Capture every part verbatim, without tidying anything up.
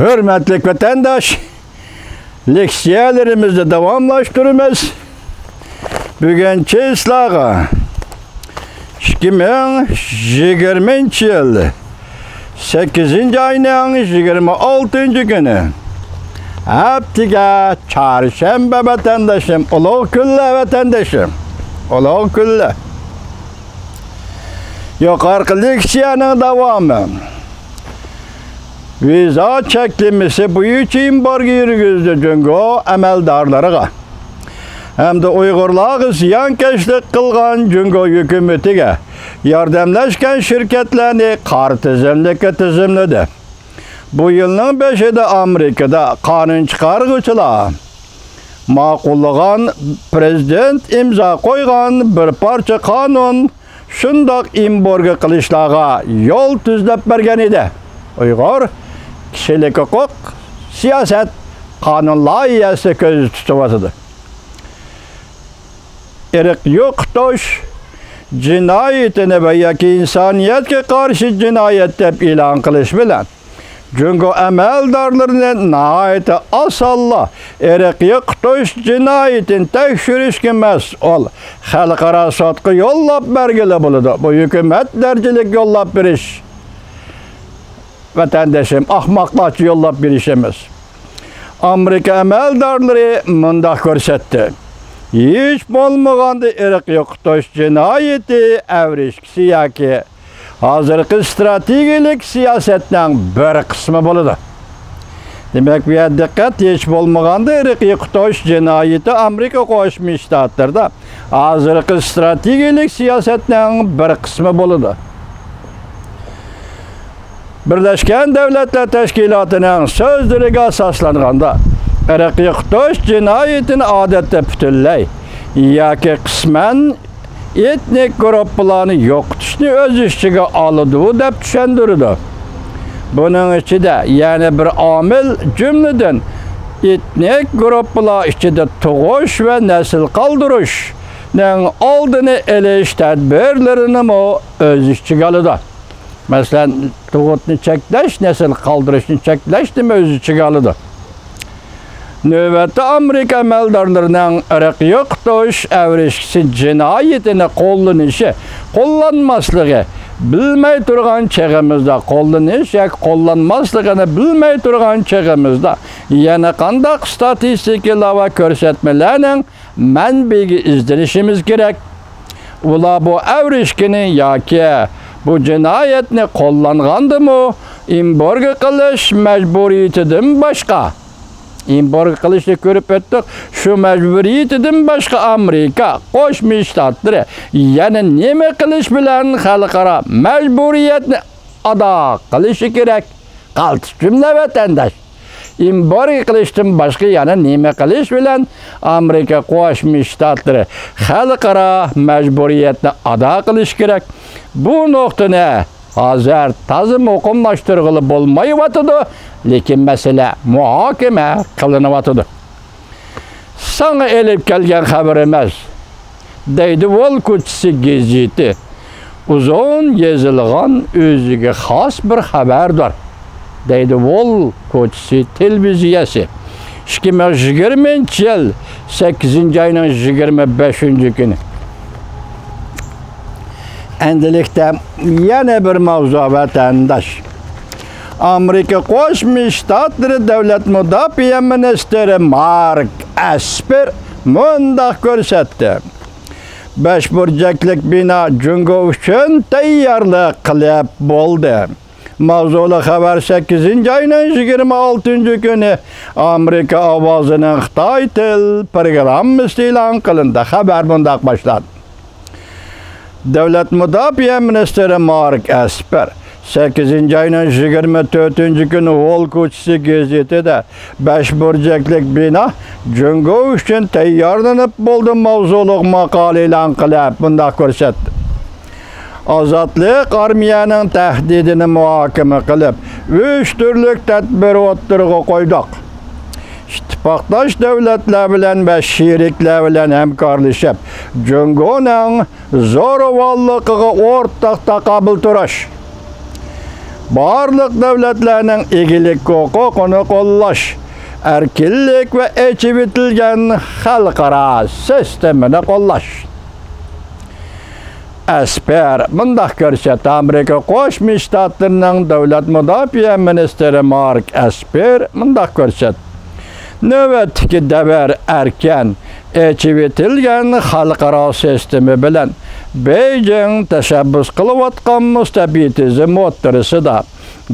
ھۆرمەتلىك ۋەتەنداش، لېكسىيەلىرىمىزنى داۋاملاشتۇرىمىز. بۈگۈن چىسلاغا ئىككى مىڭ يىگىرمىنچى يىل سەككىزىنچى ئاينىڭ يىگىرمە ئالتىنچى كۈنى، ھەپتىگە چارشەنبە ۋەتەندىشىم، ئۇلۇغ كۈنلەر ۋەتەندىشىم، ئۇلۇغ كۈنلەر. يۇقىرىقى لېكسىيەنىڭ داۋامى. ۋىزا چەكلىمىسى بويىچە ئېمبارگو يۈرگۈزدى جۇڭگو ئەمەلدارلىرىغا ھەمدە ئۇيغۇرلارغا زىيانكەشلىك قىلغان جۇڭگو ھۆكۈمىتىگە ياردەملەشكەن شىركەتلەرنى قارا تىزىملىككە تىزىملىدى. بۇ يىلنىڭ بېشىدا ئامېرىكىدا قانۇن چىقارغۇچىلار ماقۇللىغان، پىرېزىدېنت ئىمزا قويغان بىر پارچە قانۇن شۇنداق ئېمبارگو قىلىشلارغا يول تۈزلەپ بەرگەن ئىدى. ئۇيغۇر كىشىلىك ھوقۇق سىياسەت قانۇن لايىھەسى كۆزدە تۇتۇۋاتىدۇ. ئىرق يوقىتىش جىنايىتىنى ۋە ياكى ئىنسانىيەتكە قارشى جىنايەت دەپ ئېلان قىلىش بىلەن، جۇڭگو ئەمەلدارلىرىنى ناھايىتى ئاسانلا ئىرق يوقىتىش جىنايىتىنى تەكشۈرۈشكە مەسئۇل خەلقئارا سوتقا يوللاپ بەرگىلى بولىدۇ. بۇ ھۆكۈمەت دەرىجىلىك يوللاپ بېرىش، ۋەتەندىشىم، ئاخماقلارچە يوللاپ بېرىش ئەمەس. ئامېرىكا ئەمەلدارلىرى مۇنداق كۆرسەتتى: ھېچ بولمىغاندا ئىرق يوقىتىش جىنايىتى ئەۋرىشكىسى ياكى ھازىرقى ئىستراتېگىيەلىك سىياسەتنىڭ بىر قىسمى بولىدۇ. دېمەك، بۇ يەردە دىققەت، ھېچ بولمىغاندا ئىرق يوقىتىش جىنايىتى ئامېرىكا قوشما شتاتلىرىدا ھازىرقى ئىستراتېگىيەلىك سىياسەتنىڭ بىر قىسمى بولىدۇ. بىرلەشكەن دۆلەتلەر تەشكىلاتىنىڭ سۆزلىرىگە ئاساسلانغاندا، ئىرق يوقىتىش جىنايىتىنى ئادەتتە پۈتۈنلەي ياكى قىسمەن ئېتنىك گۇرۇپپىلارنى يوقىتىشنى ئۆز ئىچىگە ئالىدۇ، دەپ چۈشەندۈرىدۇ. بۇنىڭ ئىچىدە يەنە بىر ئامىل، جۈملىدىن، ئېتنىك گۇرۇپپىلار ئىچىدە تۇغۇش ۋە نەسىل قالدۇرۇشنىڭ ئالدىنى ئېلىش تەدبىرلىرىنىمۇ ئۆز ئىچىگە ئالىدۇ. مەسىلەن، تۇغۇتنى چەكلەش، نەسىل قالدۇرۇشنى چەكلەشنىمۇ ئۆز ئىچىگە ئالىدۇ. نۆۋەتتە ئامېرىكا ئەمەلدارلىرىنىڭ ئىرق يوقىتىش ئەۋرىشكىسى جىنايىتىنى قوللىنىشى، قوللانماسلىقى، بىلمەي تۇرغان چېغىمىزدا، قوللىنىش ياكى قوللانماسلىقىنى بىلمەي تۇرغان چېغىمىزدا يەنە قانداق ئىستاتىستىكىلار ۋە كۆرسەتمىلەرنىڭ مەنبىگە ئىزدىنىشىمىز كېرەك. ئۇلار بۇ ئەۋرىشكىنى ياكى بۇ جىنايەتنى قوللانغاندىمۇ، ئېمبارگو قىلىش مەجبۇرىيىتىدىن باشقا، ئېمبارگو قىلىشنى كۆرۈپ ئۆتتۇق، شۇ مەجبۇرىيىتىدىن باشقا ئامېرىكا قوشما شتاتلىرى يەنە نېمە قىلىش بىلەن خەلقئارا مەجبۇرىيەتنى ئادا قىلىشى كېرەك؟ قالتىس جۈملە ۋەتەنداش. ئېمبارگو قىلىشتىن باشقا يەنە نېمە قىلىش بىلەن ئامېرىكا قوشما شتاتلىرى خەلقئارا مەجبۇرىيەتنى ئادا قىلىشى كېرەك؟ بۇ نۇقتىنى ھازىر تازا مۇقىملاشتۇرغىلى بولمايۋاتىدۇ، لېكىن مەسىلە مۇھاكىمە قىلىنىۋاتىدۇ. ساڭا ئېلىپ كەلگەن خەۋىرىمىز، دەيدۇ ۋول كوچىسى گېزىتى. ئۇزۇن يېزىلغان ئۆزىگە خاس بىر خەۋەردۇر، دەيدۇ ۋول كوچىسى تېلېۋىزىيەسى. ئىككى مىڭ يىگىرمىنچى يىل سەككىزىنچى ئاينىڭ يىگىرمە بەشىنچى كۈنى. ئەمدىلىكتە يەنە بىر ماۋزۇ، ۋەتەنداش. ئامېرىكا قوشما شتاتلىرى دۆلەت مۇداپىئە مىنىستىرى مارك ئەسپېر مۇنداق كۆرسەتتى: بەش بۇرجەكلىك بىنا جۇڭگو ئۈچۈن تەييارلىق قىلىپ بولدى. ماۋزۇلۇق خەۋەر سەككىزىنچى ئاينىڭ يىگىرمە ئالتىنچى كۈنى ئامېرىكا ئاۋازىنىڭ خىتاي تىل پروگراممىسىدا ئېلان قىلىندى. خەۋەر مۇنداق باشلاندى. دۆلەت مۇداپىئە مىنىستىرى مارك ئەسپەر سەككىزىنچى ئاينىڭ يىگىرمە تۆتىنچى كۈنى ھول كوچىسى گېزىتىدە بەش بۇرجەكلىك بىنا جۇڭگو ئۈچۈن تەييارلىنىپ بولدى ماۋزۇلۇق ماقالە ئېلان قىلىپ، مۇنداق كۆرسەتتى: ئازادلىق ئارمىيەنىڭ تەھدىتىنى مۇھاكىمە قىلىپ، ئۈچ تۈرلۈك تەدبىر ئوتتۇرىغا قويدۇق. ئىتتىپاقداش دۆلەتلەر بىلەن ۋە شېرىكلەر بىلەن ھەمكارلىشىپ، جۇڭگونىڭ زورىۋاللىقىغا ئورتاق تاقابىل تۇرۇش. بارلىق دۆلەتلەرنىڭ ئىگىلىك ھوقۇقىنى قوللاش، ئەركىنلىك ۋە ئېچىۋېتىلگەن خەلقئارا سىستېمىنى قوللاش. ئەسپېر مۇنداق كۆرسەتتى، ئامېرىكا قوشما شتاتلىرىنىڭ دۆلەت مۇداپىئە مىنىستىرى مارك ئەسپېر مۇنداق كۆرسەتتى. نۆۋەتتىكى دەۋر ئەركىن، ئېچىۋېتىلگەن خەلقئارا سىستېما بىلەن بېيجىڭ تەشەببۇس قىلىۋاتقان مۇستەبىتىزم ئوتتۇرىسىدا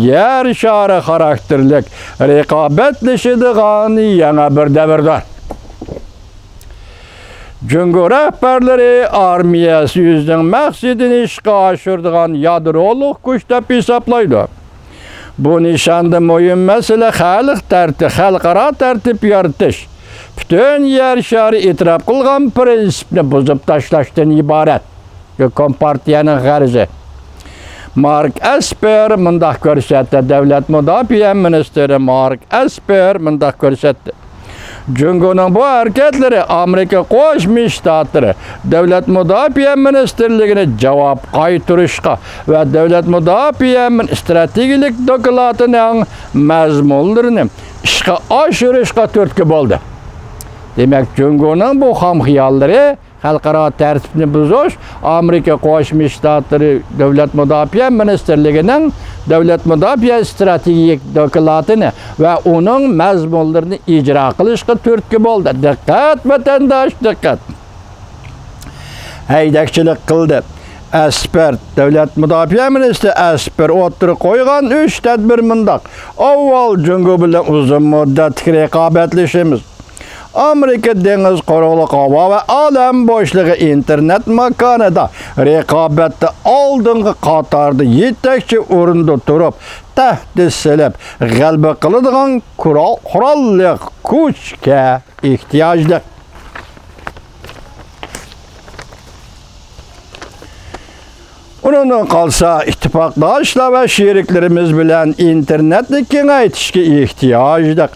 يەر شارى خاراكتېرلىك رىقابەتلىشىدىغان يېڭى بىر دەۋردۇر. جۇڭگو رەھبەرلىرى ئارمىيەسى ئۆزىنىڭ مەقسىتىنى ئىشقا ئاشۇرىدىغان يادرولۇق كۈچ دەپ ھېسابلايدۇ. بۇ نىشاندا مۇھىم مەسىلە خەلق تەرتىپ، خەلقئارا تەرتىپ يارىتىش، پۈتۈن يەر شارى ئېتىراپ قىلغان پىرىنسىپنى بۇزۇپ تاشلاشتىن ئىبارەت. كومپارتىيەنىڭ غەرىزى. مارك ئەسپېر مۇنداق كۆرسەتتى، دۆلەت مۇداپىئە مىنىستىرى مارك ئەسپېر مۇنداق كۆرسەتتى. جۇڭگونىڭ بۇ ھەرىكەتلىرى ئامېرىكا قوشما شتاتلىرى دۆلەت مۇداپىئە مىنىستىرلىكىنى جاۋاب قايتۇرۇشقا ۋە دۆلەت مۇداپىئە مىن-، ئىستراتېگىيەلىك دوكلاتىنىڭ مەزمۇنلىرىنى ئىشقا ئاشۇرۇشقا تۈرتكە بولدى. دېمەك، جۇڭگونىڭ بۇ خام خىياللىرى خەلقئارا تەرتىپنى بۇزۇش، ئامېرىكا قوشما شتاتلىرى دۆلەت مۇداپىئە مىنىستىرلىكىنىڭ دۆلەت مۇداپىئە ئىستراتېگىيەلىك دوكلاتىنى ۋە ئۇنىڭ مەزمۇنلىرىنى ئىجرا قىلىشقا تۈرتكە بولدى. دىققەت، ۋەتەنداش، دىققەت! ھەيدەكچىلىك قىلدى. ئەسپەر، دۆلەت مۇداپىئە مىنىستىرى ئەسپەر ئوتتۇرىغا قويغان ئۈچ تەدبىر مۇنداق. ئاۋۋال جۇڭگو بىلەن ئۇزۇن مۇددەتلىك رىقابەتلىشىمىز. ئامېرىكا دېڭىز، قۇرۇقلۇق ھاۋا ۋە ئالەم بوشلۇقى ئىنتېرنېت ماكانىدا رىقابەتتە ئالدىنقى قاتاردا يېتەكچى ئورۇندا تۇرۇپ، تەھدىت سېلىپ، غەلىبە قىلىدىغان قورال-، قوراللىق كۈچكە ئېھتىياجلىق. ئۇنىڭدىن قالسا، ئىتتىپاقداشلار ۋە شېرىكلىرىمىز بىلەن ئىنتېرنېتنى كېڭەيتىشكە ئېھتىياجلىق.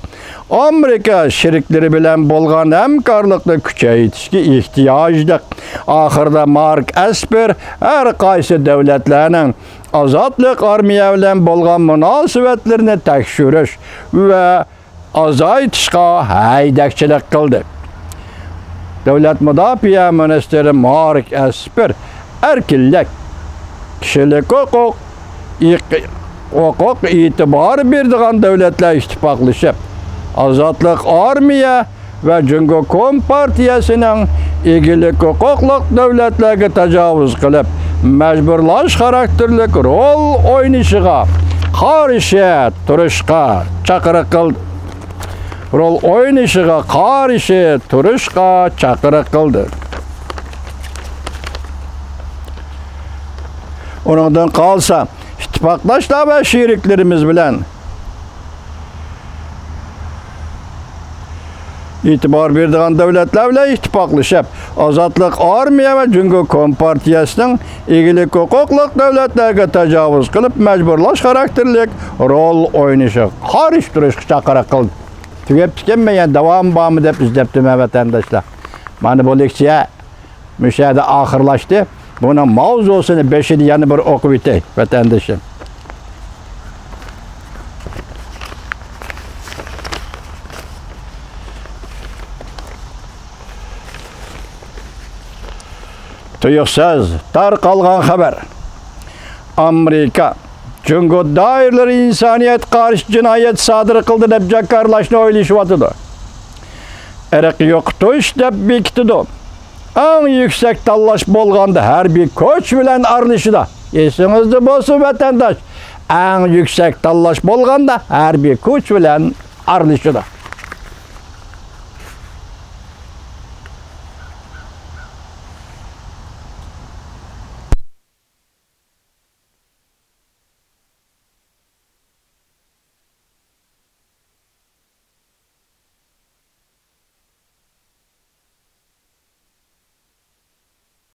ئامېرىكا شېرىكلىرى بىلەن بولغان ھەمكارلىقنى كۈچەيتىشكە ئېھتىياجلىق. ئاخىرىدا مارك ئەسپېر ھەر قايسى دۆلەتلەرنىڭ ئازادلىق ئارمىيە بىلەن بولغان مۇناسىۋەتلىرىنى تەكشۈرۈش ۋە ئازايتىشقا ھەيدەكچىلىك قىلدى. دۆلەت مۇداپىئە مىنىستىرى مارك ئەسپېر ئەركىنلىك، كىشىلىك ھوقۇق، ئىق-، ھوقۇق ئېتىبار بېرىدىغان دۆلەتلەر ئىتتىپاقلىشىپ، ئازادلىق ئارمىيە ۋە جۇڭگو كومپارتىيەسىنىڭ ئىگىلىك ھوقۇقلۇق دۆلەتلەرگە تاجاۋۇز قىلىپ، مەجبۇرلاش خاراكتېرلىك رول ئوينىشىغا قارشى تۇرۇشقا چاقىرىق قىلدى. رول ئوينىشىغا قارشى تۇرۇشقا چاقىرىق قىلدى. ئۇنىڭدىن قالسا، ئىتتىپاقداشلار ۋە شېرىكلىرىمىز بىلەن ئېتىبار بېرىدىغان دۆلەتلەر بىلەن ئىتتىپاقلىشىپ، ئازادلىق ئارمىيە ۋە جۇڭگو كومپارتىيەسىنىڭ ئىگىلىك ھوقۇقلۇق دۆلەتلەرگە تاجاۋۇز قىلىپ، مەجبۇرلاش خاراكتېرلىك رول ئوينىشىغا قارشى تۇرۇشقا چاقىرىق قىلدى. تۈگەپتىكەنمەن، يەنە داۋامى بارمۇ دەپ ئىزدەپتىمەن، ۋەتەنداشلار. مانا بۇ لېكسىيە مۇشۇ يەردە ئاخىرلاشتى. بۇنىڭ ماۋزۇسىنى بېشىدا يەنە بىر ئوقۇپ ئۆتەي، ۋەتەندىشىم. تۇيۇقسىز تارقالغان خەۋەر. ئامېرىكا جۇڭگو دائىرىلىرى ئىنسانىيەتكە قارشى جىنايەت سادىر قىلدى دەپ جاكارلاشنى ئويلىشىۋاتىدۇ. ئىرق يوقىتىش دەپ بېكىتىدۇ. ئەڭ يۈكسەك تاللاش بولغاندا ھەربىي كۈچ بىلەن ئارىلىشىدۇ. ئېسىڭىزدە بولسۇن، ۋەتەنداش، ئەڭ يۈكسەك تاللاش بولغاندا ھەربىي كۈچ بىلەن ئارىلىشىدۇ.